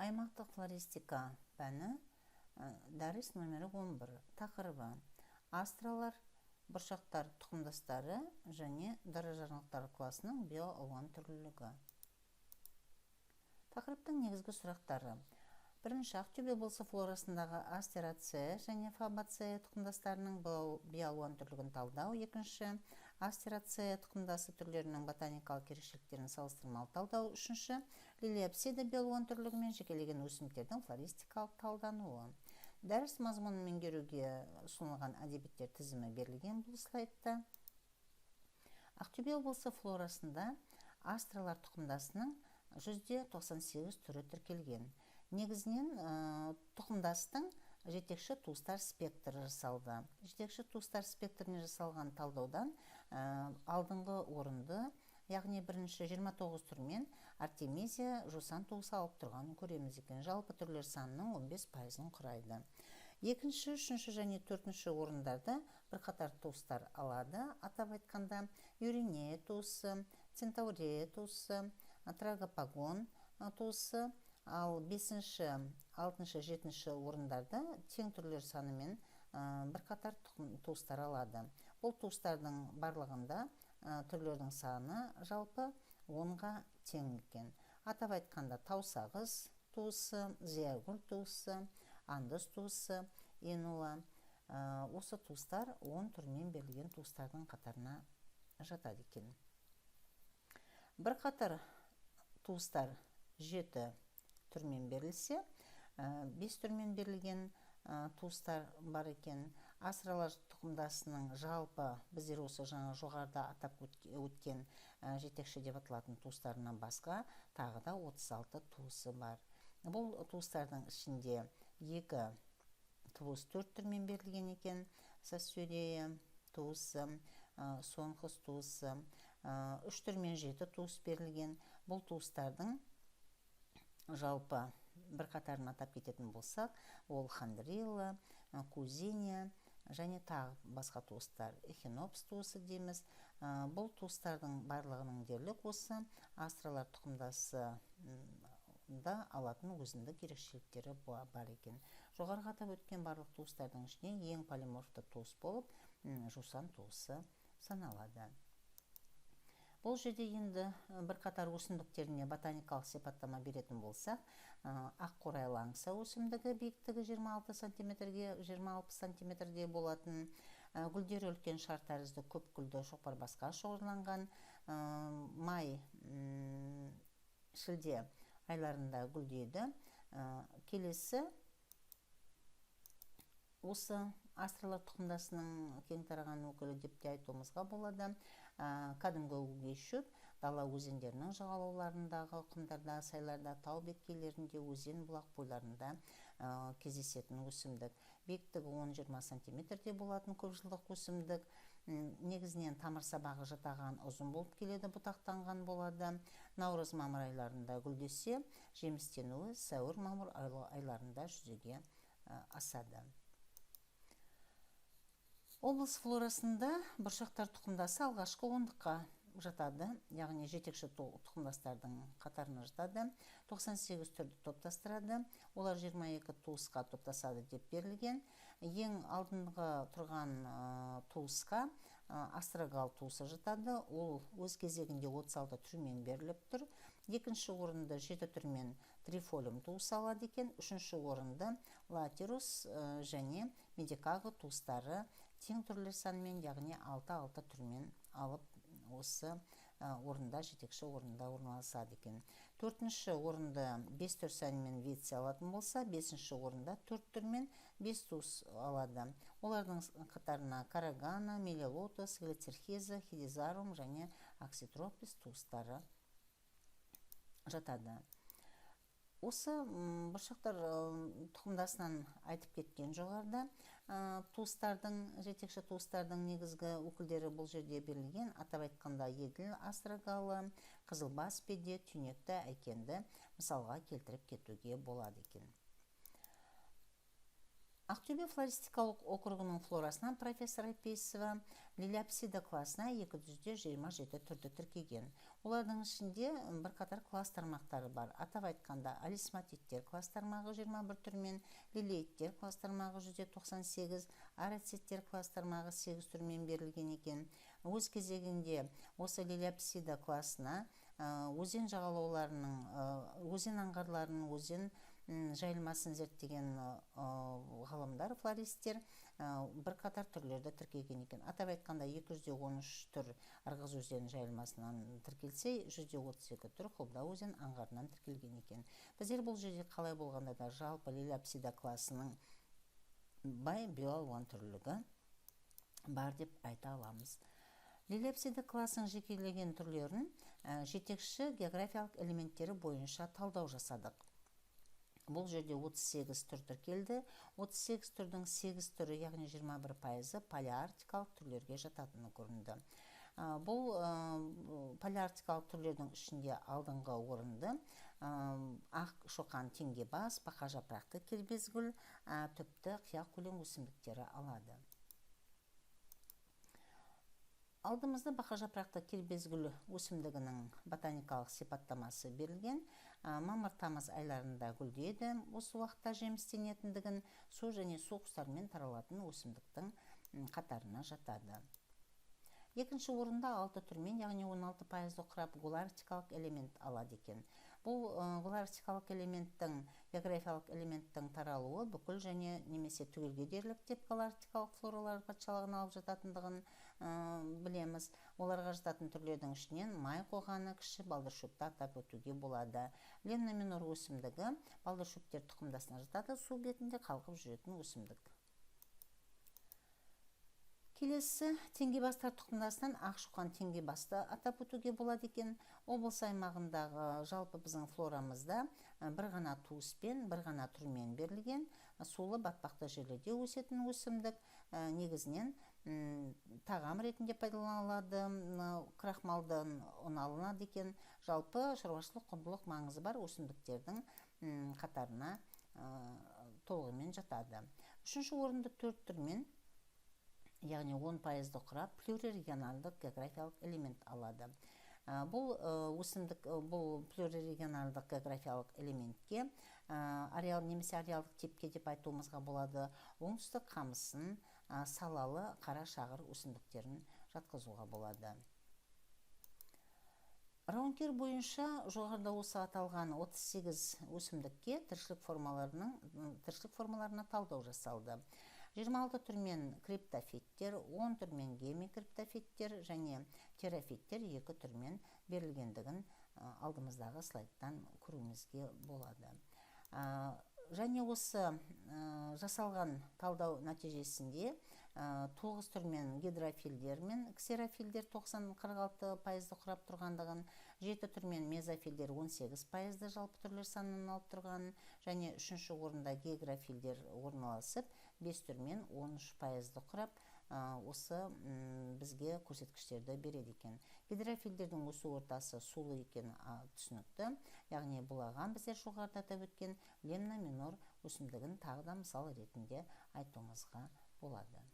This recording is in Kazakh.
Аймақтық флористика пәні, дәріс номері 11. Тақырыбы: астралар, бұршақтар тұқымдастары және дара класының биоалуан түрлілігі. Тақырыптың негізгі сұрақтары. Бірінші, Ақтөбе облысы флорасындағы Астерацея және Фабацея тұқымдастарының биоалуан түрлігін талдау. Екінші, Астерацея тұқымдасы түрлерінің ботаникалық ерекшеліктерін салыстырмалы талдау. Үшінші, Лилиопсида биоалуан түрлігі мен жекелеген өсімдіктердің флористикалық талдануы. Дәріс мазмұнын меңгеруге ұсынылған әдебиеттер тізімі берілген бұл слайдта. Ақтөбе облысы флорасында астралар тұқымдасының 98% түрі тіркелген. Негізінен тұқымдастың жетекші туыстар спектрі жасалды. Жетекші туыстар спектріне жасалған талдаудан алдыңғы орынды, яғни бірінші 29 түрмен Артемизия жусан туысы алып тұрғанын көреміз екен. Жалпы түрлер санының 15%-ын құрайды. Екінші, үшінші және төртінші орындарды бірқатар туыстар алады. Атап айтқанда, Юринея туысы, Центаврея туысы, Трагопагон туысы. Ал бесінші, алтыншы, жетінші орындарды тең түрлер санымен бірқатар туыстар алады. Бұл туыстардың барлығында түрлердің саны жалпы 10-ға тең екен. Атап айтқанда, таусағыз туысы, зиягүл туысы, андыз туысы, инула. Осы туыстар 10 түрмен берілген туыстардың қатарына жатады екен. Бірқатар туыстар 7 түрмен берілсе, 5 түрмен берілген туыстар бар екен. Астралар тұқымдасының жалпы біздер осы жаңа жоғарыда атап өткен жетекші деп аталатын туыстарынан басқа тағы да 36 туысы бар. Бұл туыстардың ішінде 2 туыс 4 түрмен берілген екен: Сассюрея туысы, Сонхус туысы. 3 түрмен 7 туыс берілген. Бұл туыстардың жалпы бірқатарын атап кететін болсақ, ол Хандрила, Кузиния және тағы басқа туыстар, Эхинопс туысы дейміз. Бұл туыстардың барлығының дерлік осы астралар тұқымдасы да алатын өзіндік ерекшеліктері бар екен. Жоғарғы атап өткен барлық туыстардың ішінен ең полиморфты туыс болып жусан туысы саналады. Бұл жерде енді бірқатар өсімдіктеріне ботаникалық сипаттама беретін болсақ, аққурай лаңса өсімдігі биіктігі 26 сантиметрге 20 сантиметрде болатын, гүлдері үлкен шар тәрізді көп гүлді шоқпарбасқа шоғырланған, май, шілде айларында гүлдейді. Келесі осы астралар тұқымдасының кең тараған өкілі деп те айтуымызға болады. Кәдімгі өгей шөп дала өзендерінің жағалауларындағы құмдарда, сайларда, тау беткейлерінде, өзен, бұлақ бойларында кездесетін өсімдік. Биіктігі 10-20 сантиметрде болатын көпжылдық өсімдік. Негізінен тамыр сабағы жатаған ұзын болып келеді, бұтақтанған болады. Наурыз, мамыр айларында гүлдесе, жемістенуі сәуір, мамыр айларында жүзеге асады. Облыс флорасында бұршақтар тұқымдасы алғашқы ондыққа жатады, яғни жетекші тұқымдастардың қатарына жатады. 98 түрді топтастырады. Олар 22 туысқа топтасады деп берілген. Ең алдыңғы тұрған туысқа астрагал туысы жатады. Ол өз кезегінде 36 түрмен беріліп тұр. Екінші орынды 7 түрмен трифолиум туысы алады екен. Үшінші орынды латерус және медикаго туыстары тең түрлер санымен, яғни 6-6 түрмен алып, осы орында, жетекші орында орналасады екен. Төртінші орынды 5 түр санымен виция алатын болса, бесінші орында 4 түрмен 5 туыс алады. Олардың қатарына карагана, мелилотос, глицерхиза, хидизарум және окситропис туыстары жатады. Осы бұршақтар тұқымдасынан айтып кеткен жоғарыда туыстардың, жетекші туыстардың негізгі өкілдері бұл жерде берілген. Атап айтқанда, еділ астрагалы, қызылбас беде, түйнекті әйкенді мысалға келтіріп кетуге болады екен. Ақтөбе флористикалық округының флорасынан профессор Айпейісова Лилиопсида класына 227 түрді тіркеген. Олардың ішінде бірқатар класс тармақтары бар. Атап айтқанда, алисматиттер класс тармағы 21 түрмен, лилейттер класс тармағы 198, арациттер класс тармағы 8 түрмен берілген екен. Өз кезегінде осы Лилиопсида класына өзен жағалауларының, өзен аңғарларының, өзен жайылмасын зерттеген ғалымдар, флористтер бірқатар түрлерді тіркеген екен. Атап айтқанда, 213 түр Ырғыз өзені жайылмасынан тіркелсе, 132 түр Қобда өзен аңғарынан тіркелген екен. Біздер бұл жерде қалай болғанда да жалпы Лилиопсида класының бай биоалуантүрлілігі бар деп айта аламыз. Лилиопсида класының жекелеген түрлерін жетекші географиялық элементтері бойынша талдау жасадық. Бұл жерде 38 түр тіркелді. 38 түрдің 8 түрі, яғни 21%-ы палеарктикалық түрлерге жататыны көрінді. Бұл палеарктикалық түрлердің ішінде алдыңғы орынды ақ шоқан теңгебас, бақа жапырақты кербезгүл, түпті қияқ көлең өсімдіктері алады. Алдымызда бақа жапырақты кербезгүл өсімдігінің ботаникалық сипаттамасы берілген. Мамыр-тамыз айларында гүлдейді. Осы уақытта жемістенетіндігін, су және су құстарымен таралатын өсімдіктің қатарына жатады. Екінші орында 6 түрмен, яғни 16%-ды құрап, голарктикалық элемент алады екен. Бұл голарктикалық элементтің, географиялық элементтің таралуы бүкіл және немесе түгелге дерлік деп голарктикалық флоралар патшалығын алып жататындығын білеміз. Оларға жататын түрлердің ішінен май қоғаны, кіші балдыршөпті атап өтуге болады. Lemna minor өсімдігі балдыршөптер тұқымдасына жатады, су бетінде қалқып жүретін өсімдік. Келесі теңгебастар тұқымдасынан ақ шоқан теңгебасты атап өтуге болады екен. Облыс аймағындағы жалпы біздің флорамызда бір ғана туыспен, бір ғана түрмен берілген сулы батпақты жерлерде өсетін өсімдік, негізінен тағам ретінде пайдаланылады, крахмалдан ұн алынады екен. Жалпы шаруашылық құндылық маңызы бар өсімдіктердің қатарына толығымен жатады. Үшінші орынды 4 түрмен, яғни 10%-ды құрап, плюрирегионалдық географиялық элемент алады. Бұл өсімдік, бұл плюрирегионалдық географиялық элементке ареал немесе ареалдық типке деп айтуымызға болады. Оңтүстік қамысын, салалы қара шағыр өсімдіктерін жатқызуға болады. Раункер бойынша жоғарыда осы аталған 38 өсімдікке тіршілік формаларына талдау жасалды. 26 түрмен криптофиттер, 10 түрмен гемикриптофиттер және терафиттер 2 түрмен берілгендігін алдымыздағы слайдтан көруімізге болады. Және осы жасалған талдау нәтижесінде 9 түрмен гидрофилдер мен ксерофилдер 90-46%-ды құрап тұрғандығын, 7 түрмен мезофилдер 18%-ды жалпы түрлер санынан алып тұрғанын, және 3-ші орында гигрофилдер орналасып, 5 түрмен 13%-ды құрап, осы бізге көрсеткіштерді береді екен. Гидрофилдердің өсу ортасы сулы екені түсінікті, яғни бұлаған біздер жоғарыда атап өткен Lemna minor өсімдігін тағы да мысал ретінде айтуымызға болады.